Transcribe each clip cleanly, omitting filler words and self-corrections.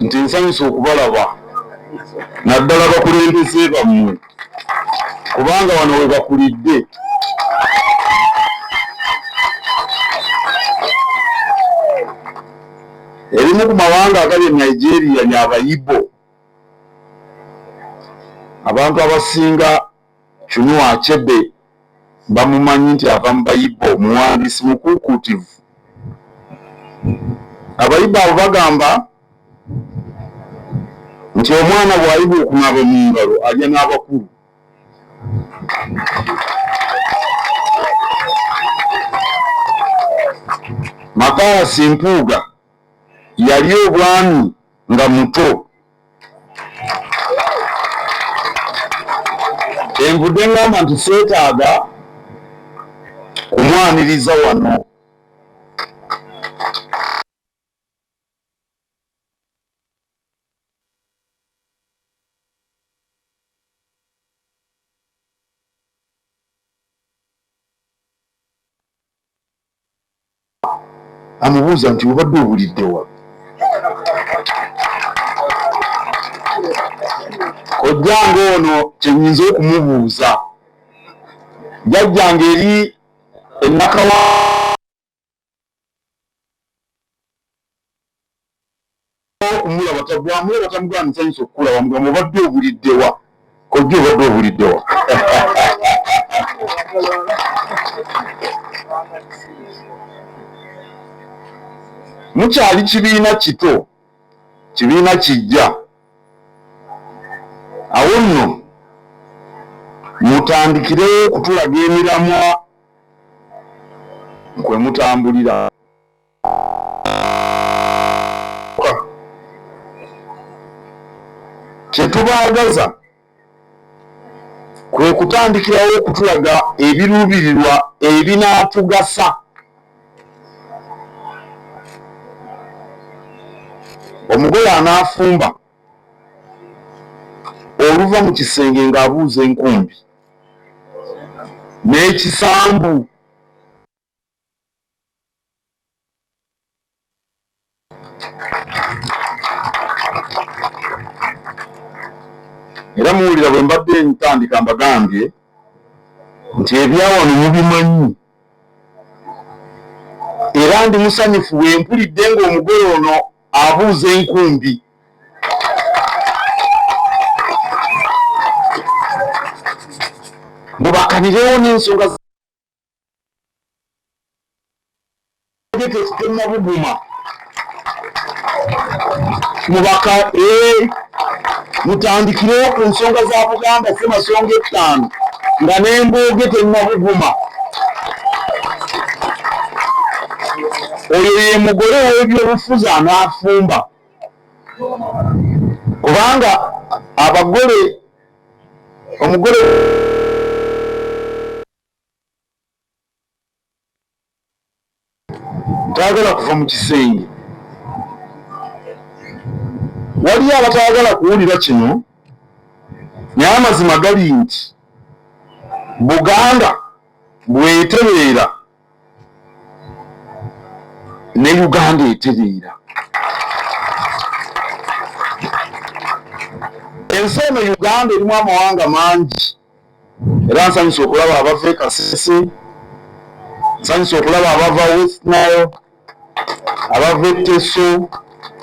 Nti nsanyuse okubalaba naddala bakulembeze bammwe kubanga wano we bakulidde. Erimu ku mawanga agali e Nigeria lya Bayibo. Abantu abasinga Chinua Achebe bamumanyi nti ava mu Bayibo, muwandiisi mukuukuutivu. Abayibo abo bagamba nti omwana bw'ayiga okunaaba mu ngalo alya n'abakulu. Mathias Mpuuga yali obwami nga muto. Kyenvudde ngamba nti seetaaga kumwaniriza wano. Amubuuza nti obadde obulidde wa? Kojjange ono kyenyinza okumubuuza, jjajjange eri enakawa okumulaba tagwamulaba tamugamba nsanyusa okukulaba, mugamba obadde obulidde wa? Kojja obadde obulidde wa? Mukyali kibiina kito, kibiina kijja. Awo nno mutandikirewo okutulaga emiramwa kwe mutambulira. Kye tubaagaza kwe kutandikirawo okutulaga ebiruubirirwa ebinaatugasa. Omugole anaafumba oluva mu kisenge ng'abuuza enkumbi n'ekisambu. Era muwulira bwe mbadde ntandika mbagambye nti ebyawano mubimanyi, era ndi musanyufu bwe mpulidde ng'omugole ono abuuza enkumbi. Mubakanirewo n'ensonga tennabuguma mubaka mutandikirewo ku nsonga za Buganda Ssemasonga ettaano nga n'embooge tennabuguma. Oyo ye mugole ow'ebyobufuzi anaafumba, kubanga abagole omugole tayagala kuva mu kisenge. Waliyo abatayagala kuwulira kino, naye amazima gali nti Buganda bw'etereera ne Uganda etereera. Ensi eno Uganda erimu amawanga mangi, era nsanyusa okulaba abava e Kasese, nsanyusa okulaba abava West Nile, abava e Teso,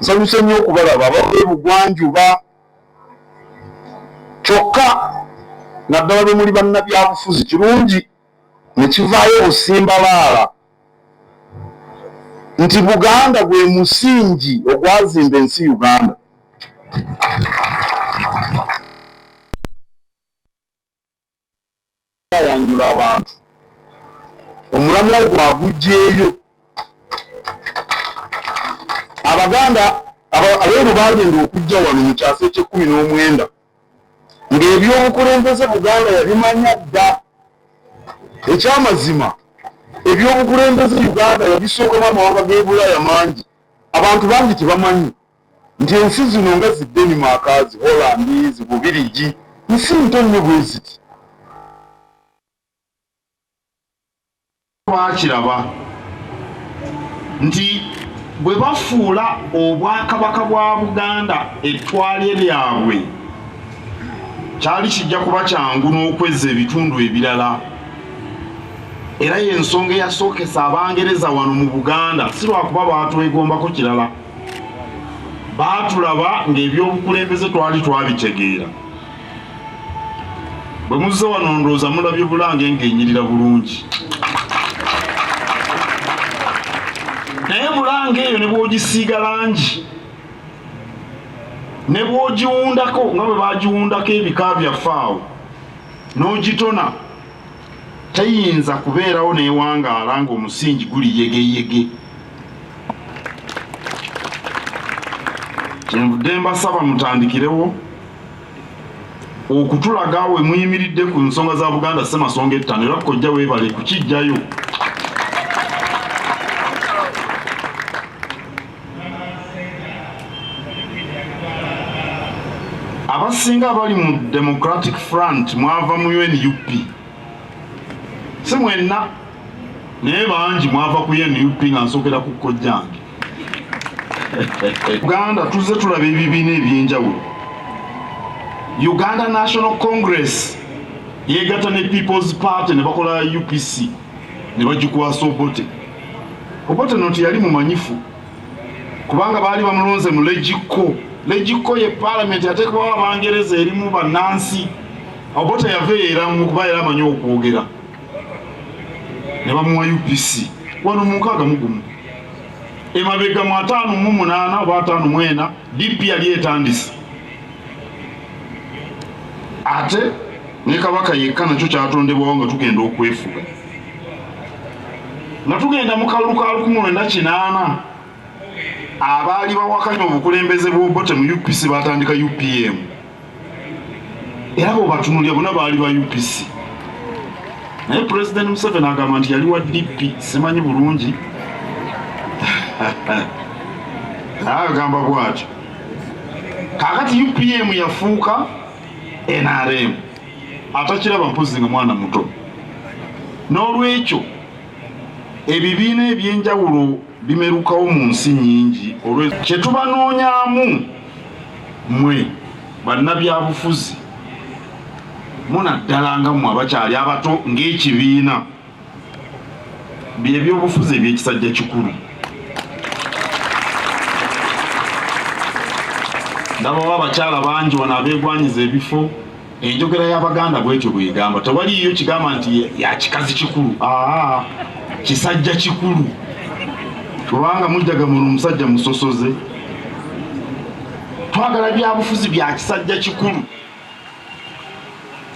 nsanyuse nnyo okubalaba abava e Bugwanjuba. Kyokka naddala bwe muli bannabyabufuzi kirungi ne kivaayo busimbalaala nti Buganda gwe musingi ogwazimba ensi Uganda. Ayanjula abantu omulamwa ogwo aguggyeeyo. Abaganda abeeru baagenda okujja wano mu kyasa eky'ekkumi n'omwenda ng'ebyobukulembeze Buganda yabimanya dda. Ekyamazima ebyobukulembeze Uganda yabisookamu amawanga g'e Bulaaya mangi. Abantu bangi tebamanyi nti ensi zino nga zi Denmark, zi Holland, zi Bubirigi nsi nto nnyo bwe ziti. Baakiraba nti Bwe bafuula Obwakabaka bwa Buganda ettwale lyabwe, kyali kijja kuba kyangu n'okwezza ebitundu ebirala. Era y'ensonga eyasookesa Abangereza wano mu Buganda, si lwakuba baatwegombako kirala, baatulaba ng'ebyobukulembeze twali twabitegeera. Bwe muzze wano ndowooza mulabye Bulange ng'enyirira bulungi, naye Bulange eyo ne bw'ogisiiga langi ne bw'ogiwundako nga bwe bagiwundako ebika byaffe awo n'ogitona, teyinza kubeerawo n'ewangaala ng'omusingi guli yegeyege. Kyenvudde mbasaba mutandikirewo okutulaga we muyimiridde ku nsonga za Buganda Ssemasonga ettano, era kojja weebale kukiggyayo. Abasinga abali mu Democratic Front mwava mu NUP, si mwenna naye bangi mwava ku NUP, nga nsookera ku kojjange. Uganda tuzze tulaba ebibiina ebyenjawulo. Uganda National Congress yegatta ne People's Party ne bakola UPC ne bagikwasa Obote. Obote no teyali mumanyifu kubanga baali bamulonze mu Legiko. Legiko ye parliament yateekebwawo Abangereza erimu bannansi. Obote yava era kuba yali amanyi okwogera ne bamuwa UPC wano mu 61. Emabega mu 58 oba 54 DP yali etandise, ate ne Kabaka yekka nakyo kyatondebwawo nga tugenda okwefuga, nga tugenda mu kalulu ka 1980. Abaali bawakanya obukulembeze bw'Obote mu UPC batandika UPM, era bwebatunulya bona baali ba UPC, naye President Museveni agamba nti yali wa DP. Simanyi bulungi, agamba bwatyo. Kakati UPM yafuuka NRM, atakiraba mpozi nga mwana muto. N'olwekyo ebibiina ebyenjawulo bimerukawo mu nsi nyingi. Kyetubanoonyaamu mmwe bannabyabufuzi, munaddala nga mmwe abakyali abato ng'ekibiina, byebyobufuzi ebyekisajja kikulu. Ndabawo abakyala bangi wano abeegwanyiza ebifo. Enjogera y'Abaganda bwetyo bwegamba, tewaliiyo kigamba nti ya kikazi kikulu, aa kisajja kikulu, kubanga mujjaga muno omusajja musosoze. Twagala byabufuzi bya kisajja kikulu.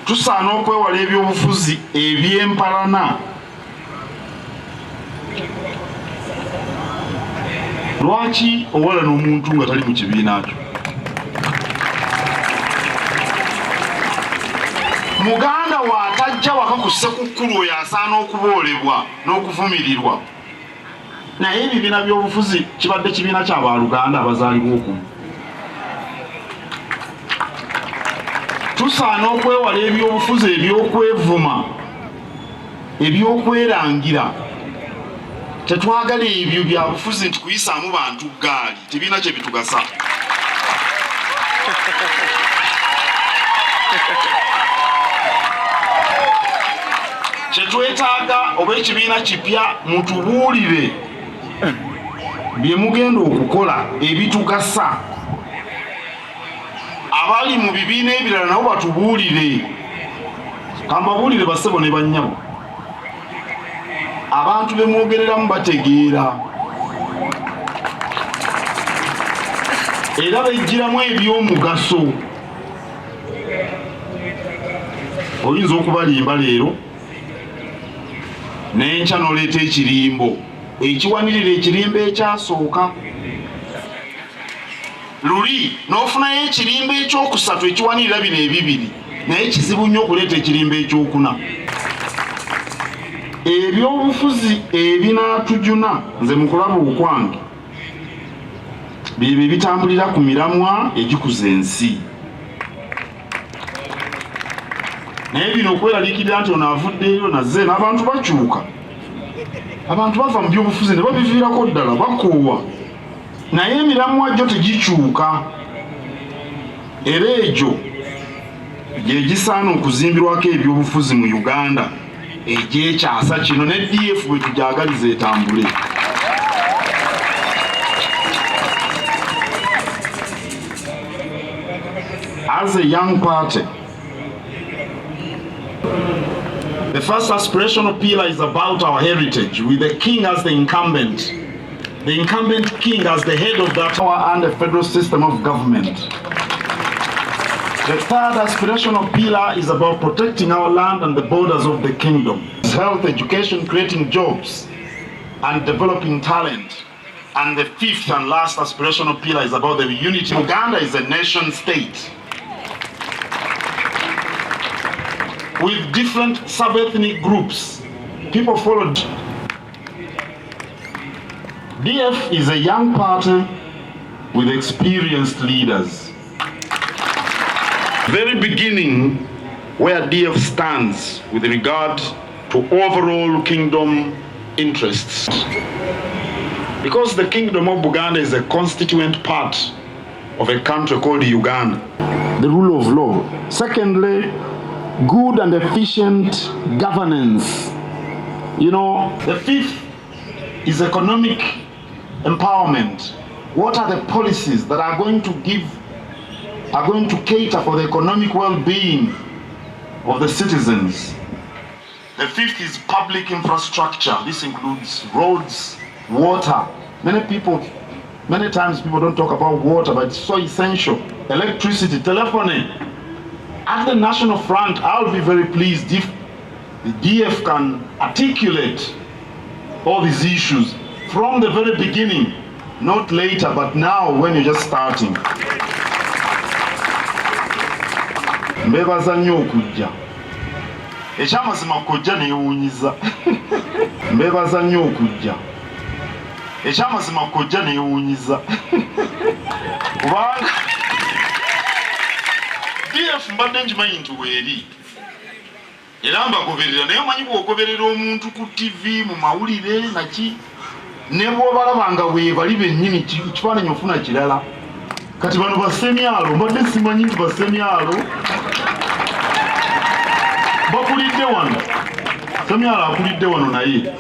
Tusaana okwewala ebyobufuzi ebyempalana. Lwaki owalana omuntu nga tali mu kibiina kyo? Muganda waatajja waka ku Ssekukkulu, oyo asaana okuboolebwa n'okuvumirirwa. Naye ebibiina by'obufuzi kibadde kibiina kya baluganda abazaalibwa okumu. Tusaana okwewala ebyobufuzi ebyokwevuma, ebyokwerangira. Tetwagala ebyo byabufuzi nti kuyisaamu bantu ggaali, tebirina kye bitugasa. Kyetwetaaga oba ekibiina kipya, mutubuulire bye mugenda okukola ebitugasa. Abali mu bibiina ebirala nabo batubuulire. Kambabuulire bassebo ne bannyabo, abantu be mwogereramu bategeera era bejjiramu ebyomugaso. Oyinza okubalimba leero n'enkya n'oleeta ekirimbo ekiwanirira ekirimbo ekyasooka luli, n'ofunayo ekirimbo ekyokusatu ekiwanirira bino ebibiri, naye kizibu nnyo okuleeta ekirimbo ekyokuna. Ebyobufuzi ebinaatujuna, nze mu kulaba okwange, byebyo ebitambulira ku miramwa egikuza ensi. Naye bino okweraliikirira nti ono avuddeyo naze, n'abantu bakyuka, abantu bava mu byobufuzi ne babiviirako ddala, bakoowa. Naye emiramwa gyo tegikyuka, era egyo gye gisaana okuzimbirwako ebyobufuzi mu Uganda egy'ekyasa kino, ne DF bwe tugyagaliza etambule. As a young party, the first aspirational pillar is about our heritage, with the king as the incumbent. The incumbent king as the head of that power and the federal system of government. The third aspirational pillar is about protecting our land and the borders of the kingdom. Health, education, creating jobs, and developing talent. And the fifth and last aspirational pillar is about the unity. Uganda is a nation state with different sub-ethnic groups. People followed. DF is a young party with experienced leaders. Very beginning, where DF stands with regard to overall kingdom interests. Because the kingdom of Buganda is a constituent part of a country called Uganda. The rule of law. Secondly, good and efficient governance. The fifth is economic empowerment. What are the policies that are going to give, are going to cater for the economic well-being of the citizens? The fifth is public infrastructure. This includes roads, water. Many times people don't talk about water, but it's so essential. Electricity, telephony. At the national front, I'll be very pleased if the DF can articulate all these issues from the very beginning, not later, but now when you're just starting. Mbebaza nnyo okujja. Ekyamazima kojja neewuunyiza. Mbebaza nnyo okujja. Ekyamazima kojja neewuunyiza, kubanga DF mbadde nkimanyi nti weeri era mbagoberera, naye omanyi bw'ogoberera omuntu ku TV, mu mawulire naki, ne bw'obalaba nga weebali bennyini, kifaananyi ofuna kirala. Kati bano basemyalo mbadde simanyi nti basemyalo bakulidde wano. Semyalo akulidde wano, naye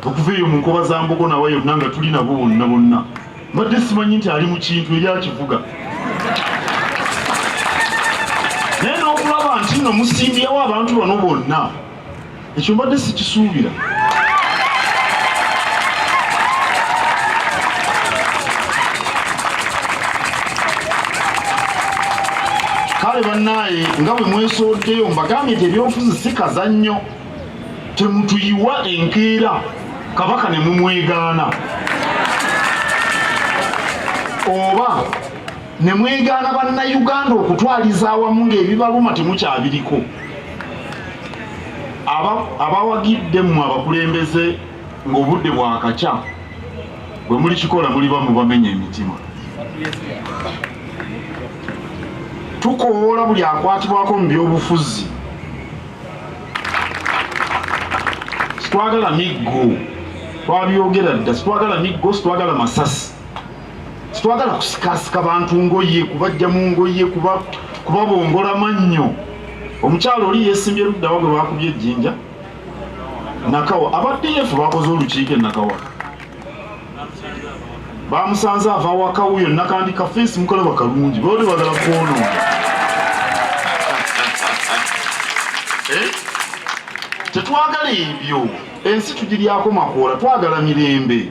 okuva eyo mu nkoba za Mbogo nawe yonna nga tuli nabo bonna bonna, mbadde simanyi nti ali mu kintu eri akivuga. Naye n'okulaba nti nno musimbyewo abantu bano bonna, ekyo mbadde sikisuubira. Kale bannaaye, nga bwe mwesoddeyo, mbagambye nti ebyobufuzi si kazannyo. Temutuyiwa enkeera kabaka ne mumwegaana, oba ne mwegaana Bannayuganda okutwaliza awamu ng'ebibaluma temukyabiriko. Abawagidde mmwe abakulembeze ng'obudde bwakakya, bwe mulikikola muliba mubamenya emitima. Tukowoola buli akwatibwako mu byobufuzi. Sitwagala miggo, twabyogera dda. Sitwagala miggo, sitwagala masasi, sitwagala kusikasika bantu ngoye, kubajja mu ngoye, kubabongola mannyo. Omukyalo oli yesimbye luddawa gwe bakubye ejjinja Nakawa? Aba DF bakoze olukiiko e Nakawa, bamusanze ava waka wuyo. Nakandi kafeesi mukalaba kalungi, bode bagala kwonoona. Eh? Tetwagala ebyo, ensi tugiryako makoola, twagala mirembe.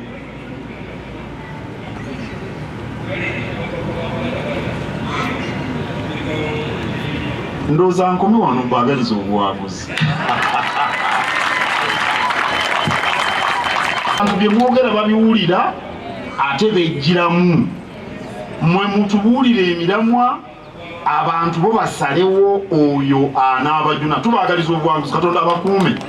Ndowooza nkome wano, mbagaliza obuwanguzi. Abantu bye mwogera babiwulira ate bejjiramu. Mmwe mutubuulire emiramwa, abantu bo basalewo oyo anaabajuna. Tubaagaliza obuwanguzi, Katonda abakuume.